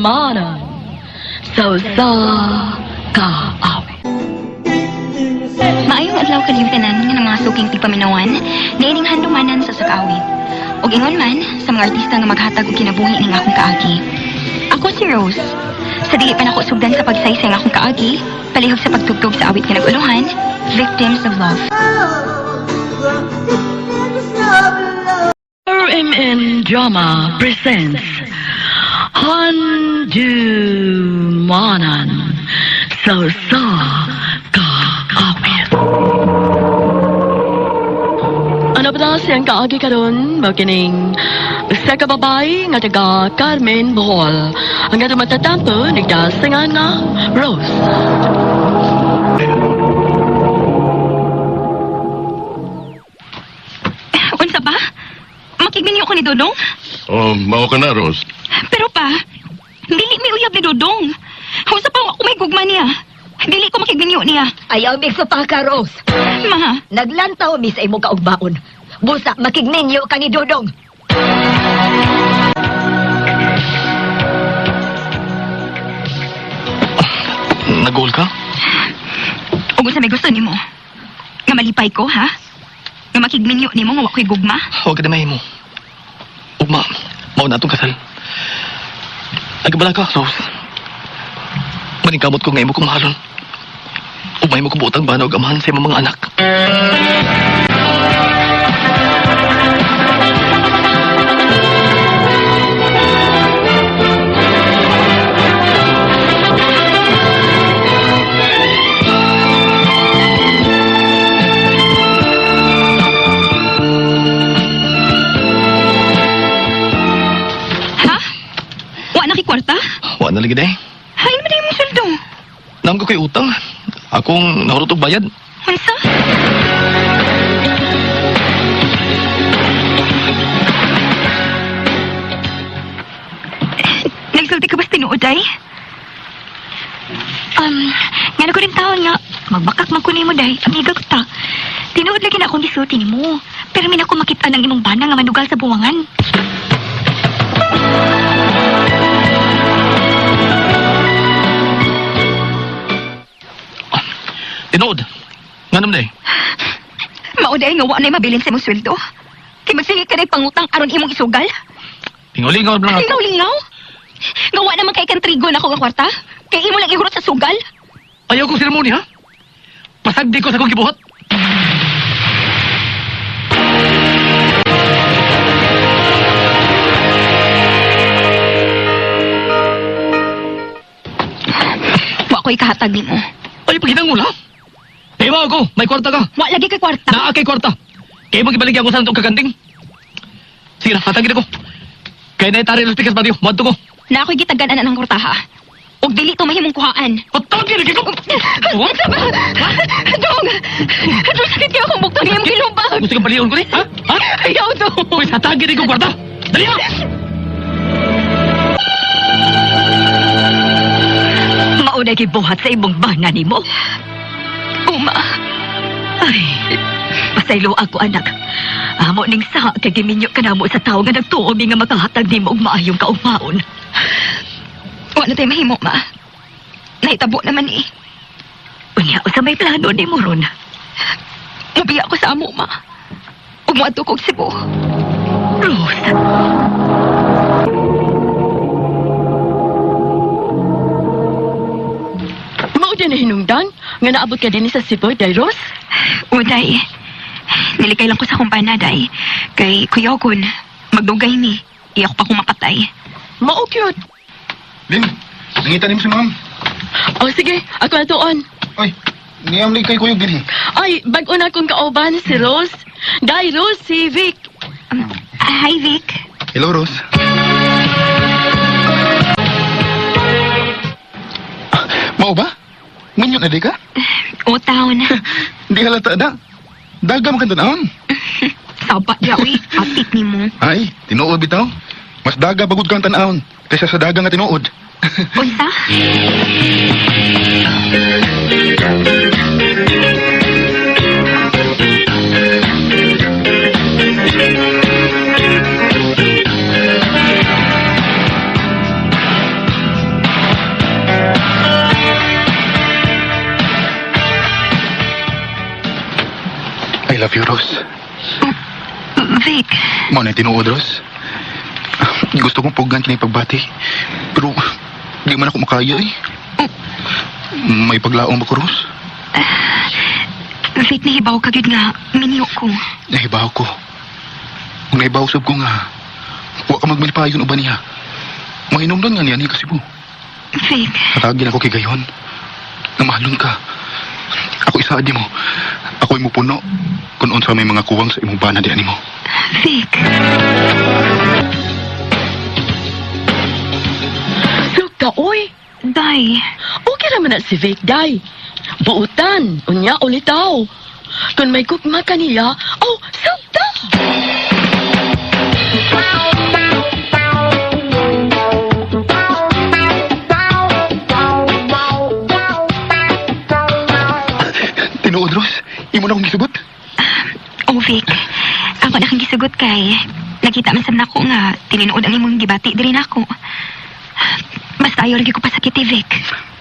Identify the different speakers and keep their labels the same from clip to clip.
Speaker 1: Handumanan sa usa ka awit.
Speaker 2: Maayong adlaw kaniyong tanan nga ng mga suking tigpaminawan niining handumanan sa Sakaawit. Ug ingon man sa mga artista nga maghatag og kinabuhi ning akong kaagi. Ako si Rose. Sa dili pa nako sugdan sa pagsaysay ng akong kaagi, palihog sa pagtugtog sa awit nga nag-uluhan, Victims of Love.
Speaker 1: RMN Drama presents Handumanan sa usa ka awit. Ano ba na siyang kaagi karon mao kining usa ka babae nga taga Carmen, Bohol. Ang atong matatampo nagdasingan nga Rose.
Speaker 2: Unsa ba? Makigminyo ko ni Dodong?
Speaker 3: Oh, mao ka na, Rose.
Speaker 2: Pero pa, dili mi uyab ni Dodong. Unsa pa ako may gugma niya? Dili ko makigminyo niya.
Speaker 4: Ayaw mig ka, Rose.
Speaker 2: Ma,
Speaker 4: Naglantaw mi sa imong kaugbaon. Busa makigninyo ka ni Dodong.
Speaker 5: Nag-goal ka?
Speaker 2: ug unsa may gusto nimo? Nga malipay ko, ha? Nga makigminyo nimo nga wa ko'y gugma?
Speaker 5: Huwag ka na mahimo. Ugma, mao na atong kasal. Nagabala ka, Rose. Maningkamot ko nga imo kong mahalon. Ugma imo kong buotang bana og amahan sa imong mga anak.
Speaker 2: Ha? Wa na kay kwarta?
Speaker 5: Wa na lagi day.
Speaker 2: Hain man imong sweldo.
Speaker 5: Naam ko kay utang. Akong nahurot og bayad.
Speaker 2: Unsa? Nagsulti ka ba sa tinuod, ay? Nga na ko rin taon nga, magbakak man ko nimo, day. Amiga ko ta. Tinuod lagi na akong gisulti nimo. Pero min ako makita ng imong bana nga manugal sa buwangan.
Speaker 5: Tinuod. Nga naman day.
Speaker 2: Mao day nga wa na'y mabilin sa imong sweldo. Kay magsige ka day pangutang aron imong isugal.
Speaker 5: Lingaw-lingaw lang ako.
Speaker 2: Lingaw-lingaw? Nga wa naman kay kantrigo na ako nga kwarta. Kay imo lang ihurot sa sugal.
Speaker 5: Ayaw kong seremoni, ha? Pasagdi ko sa akong gibuhat.
Speaker 2: Wa ko'y kahatag nimo.
Speaker 5: Ay, paghinang mo, ha? Tema ako, may kwarta ka.
Speaker 2: Wa lagi kay kwarta.
Speaker 5: Naa kay kwarta. Kaya mo gibaligyan ko sa itong kaganting. Sige na, hatagin ako. Kaya na itari los pikas baryo, muadto ko.
Speaker 2: Na ako'y gitagan ana ng kwarta ha. Ug dili to mahimong kuhaan.
Speaker 5: Patagin lagi ko!
Speaker 2: Unsa ba? Dong! Dong, sakit kaya akong bugtong imong gilubag.
Speaker 5: Gusto kang balion ko ni? Ha? Ha?
Speaker 2: Ayaw, dong!
Speaker 5: Uy, hatagin ko kwarta! Dali ha!
Speaker 4: Mao na gibuhat sa imong bana nimo.
Speaker 2: Uma,
Speaker 4: Ay, pasaylo ako anak. Amo ning sa kay giminyo ka namo sa tawo nga nagtuo mi nga makahatag nimo og maayong kaugmaon.
Speaker 2: wa na tayo mahimo, ma. Nahitabo naman eh.
Speaker 4: Unya usa may plano nimo ron.
Speaker 2: Mubiya ko sa amo, ma. Ug moadto ko og Cebu.
Speaker 4: Rose.
Speaker 1: Mao din na hinungdan nga naabot ka dinhi sa Cebu, day Rose.
Speaker 2: Uday, nilikay lang ko sa akong bana, day. Kay Kuyogon, magdugay ni. Iyak pa kong mapatay.
Speaker 1: Mao cute.
Speaker 6: Lin, nangita nimo si ma'am.
Speaker 1: Oh sige, ako na tuon.
Speaker 6: Oy, niyam lagi kay kuyog dinhi.
Speaker 1: Ay, bag-o na akong kauban si Rose. Day Rose, si Vic.
Speaker 2: Hi, Vic.
Speaker 6: Hello, Rose. Mao ba? Minyo na di ka?
Speaker 2: O, taon.
Speaker 6: Di halata na. Daga man kang tanahon.
Speaker 2: Saba, ya, uy. Atik ni mo.
Speaker 6: Ay, tinuod bitaw. Mas daga bagud kang tanahon kaysa sa daga nga tinuod.
Speaker 2: Unsa?
Speaker 6: love you, Rose.
Speaker 2: Vic,
Speaker 6: Mao na tinuod, Rose. Gusto kong pugan kini pagbati. Pero di man ako makaya eh. May paglaong ba ko, Rose?
Speaker 2: Vic, nahibaw ka gyud nga minyo ko.
Speaker 6: Nahibaw ko. Kung nahibaw sab ko nga, wa ka magmalipayon uban niya. Mahinungdan nga niya ni Kasibu.
Speaker 2: Vic,
Speaker 6: Hatagin ako kay gayon. Na mahalon ka. Ako isaad mo. Ako imo puno. Kung unsa may mga kuwang sa imong bana diha nimo.
Speaker 2: Vic.
Speaker 1: Suka, oy.
Speaker 2: Day,
Speaker 1: Okay naman na si Vic, day. Buutan, unya ulitaw. Kung may gugma kaniya, oh, sugta!
Speaker 6: Tinuod, Rose. Imo na akong gisugot.
Speaker 2: Oh Vic, ako na kang gisugot kay nakita man sab nako nga tinuod ang imong gibati diri nako. Basta ayaw lagi ko pasakiti, Vic.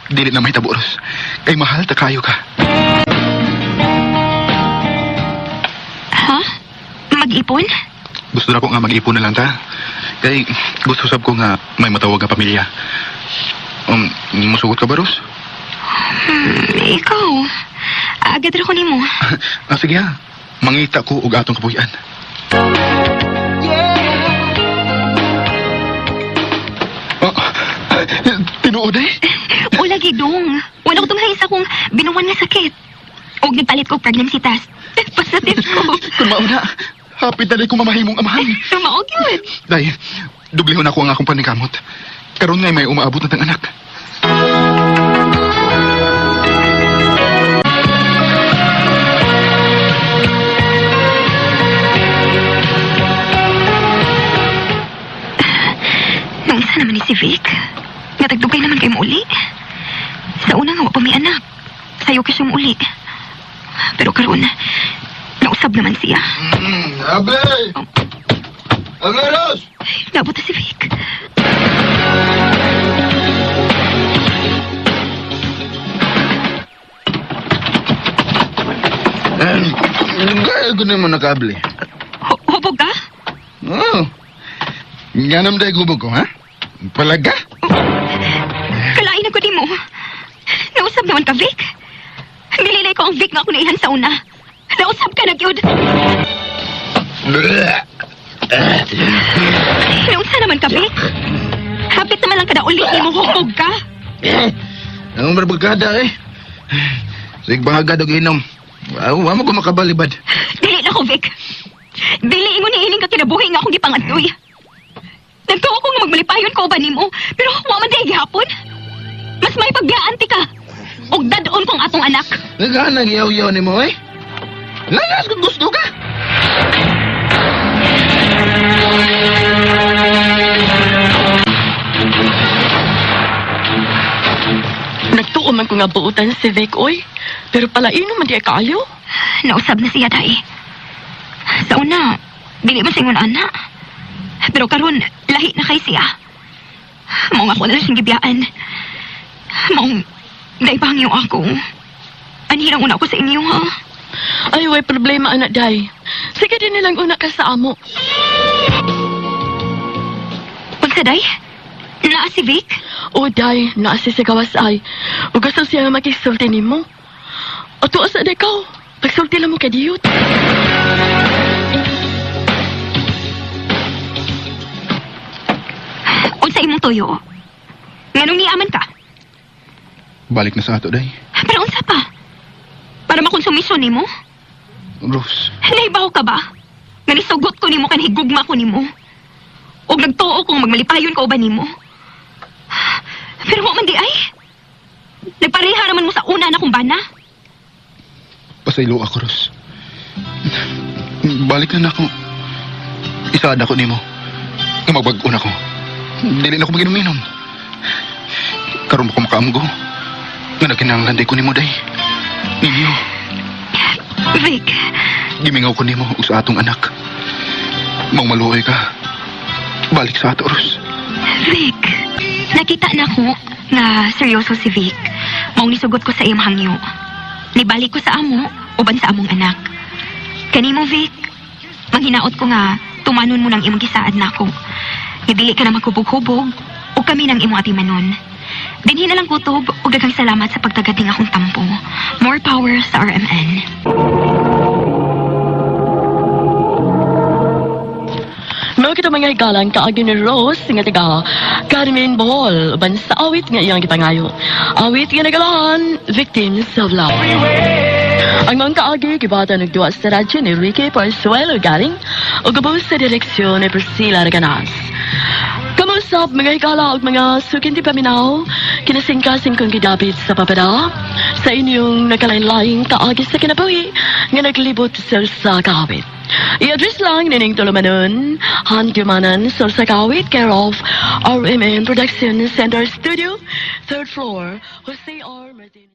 Speaker 6: Dili na mahitabo, Rose. Kay mahal ta kayo ka.
Speaker 2: Ha? Mag-ipon?
Speaker 6: Gusto na ko nga mag-ipon na lang ta. Kay gusto sab ko nga may matawag nga pamilya. Musugot ka ba, Rose?
Speaker 2: Ikaw. Agad ra ko nimo.
Speaker 6: Ah, sige ha. Mangita ko og atong kabuhian. Oh, tinuod eh.
Speaker 2: O lagi dong. Wala ko tunghay sa akong binuwan nga sakit. Og nagpalit ko pregnancy test. Positive ko.
Speaker 6: Kung mauna, hapit na ko mamahimong amahan.
Speaker 2: Mao gyud.
Speaker 6: Day, dublihon ako ang akong panikamot. Karon nga may umaabot na tang anak.
Speaker 2: Nung isa naman ni si Vic, natagdugay naman kayo uli. Sa una nga, wa pa may anak. Sayo ka siyang uli. Pero karon, nausab naman siya.
Speaker 6: Abe! Abe, Rose!
Speaker 2: Nabot na si Vic.
Speaker 6: Gaya ko naman nakable.
Speaker 2: Hubog ka?
Speaker 6: Oo. Nga naman dahil gubog ko, ha? Palaga?
Speaker 2: Kalain na ko di mo. Nausab naman ka, Vic. Nililay ko ang Vic nga ako naihan sa una. Nausab ka na, gyud. Naunsa naman ka, Vic? Hapit naman lang kada ulit mo hubog ka.
Speaker 6: Ang barbagada eh. Sige bangagad og inom. Wa mo ko makabalibad.
Speaker 2: Dili na ko, Vic. Dili ingon ni ining ka kinabuhi nga akong gipangadtoy. Nagtuo ko nga magmalipayon ko ba nimo, pero wa man di gihapon. Mas may pagbiyaan ti ka. Og dad-on kong atong anak.
Speaker 6: Nagana giyaw-yaw nimo eh. Lalas kung gusto ka.
Speaker 1: Nagtuo man ko nga buutan si Vic, oy. Pero palaino man di ay kaayo.
Speaker 2: Nausab na siya, day. Sa una, dili man singon ana. Pero karon lahi na kay siya. Maong ako na lang siyang gibiyaan. Maong, day pangyo ako. Anhirang una ko sa inyo, ha?
Speaker 1: Ay, way problema, anak, day. Sige din nilang una ka sa amo.
Speaker 2: Unsa, day? Naa si Vic?
Speaker 1: O, day, naa si sa gawas ay. O gusto siya nga makisulti nimo. O tuwa sa day ka. Pagsulti lang mo kay Diyot.
Speaker 2: Unsa imong tuyo? Nganong niaman ka?
Speaker 6: Balik na sa ato, day.
Speaker 2: Pero unsa pa? Para makonsumisyon nimo?
Speaker 6: Rose,
Speaker 2: Naibaw ka ba? Nga nisugot ko nimo kan higugma ko nimo. Og nagtuo kong magmalipayon ko ba nimo? Pero wa man di ay. Nagpareha naman mo sa una na kong bana.
Speaker 6: Pasaylo ako, Rose. Balik na nako. Isaad ako nimo. Nga magbag-o na ko. Dili na ko maginom-inom. Karon ko makaamgo. Nga nagkinahanglan day ko nimo, day. Ninyo,
Speaker 2: Vic,
Speaker 6: gimingaw ko nimo ug sa atong anak. Mang maluoy ka. Balik sa ato, Rose.
Speaker 2: Vic. Nakita na ko nga seryoso si Vic. Maong nisugot ko sa iyang hangyo. Nibalik ko sa amo, uban sa among anak. Kanimo, Vic, manghinaot ko nga tumanon mo ng imong gisaad nako. Nga dili ka na maghubog-hubog o kami ng imong atimanon. Dinhi na lang kutob ug daghang salamat sa pagtagad ning akong tampo. More power sa RMN.
Speaker 1: Mao kita mga higalang kaagi ni Rose nga taga Carmen, Bohol, uban sa awit nga iyang gipangayo. Awit nga nagalahan, Victims of Love. Ang mga kaagi gibata nagduwa sa radyo ni Ricky Parsuelo galing ug gabaw sa direksyon ni Priscilla Reganas. Kamusap mga higala ug mga sukinti paminaw, kinasingkasing kong gidapit sa papada sa inyong nakalain-laing kaagi sa kinabuhi nga naglibot sa kawit. I-address lang nining tulumanon, Handumanan, sa Kawit, care of RMN Production Center Studio, third floor, Jose R. Martinez.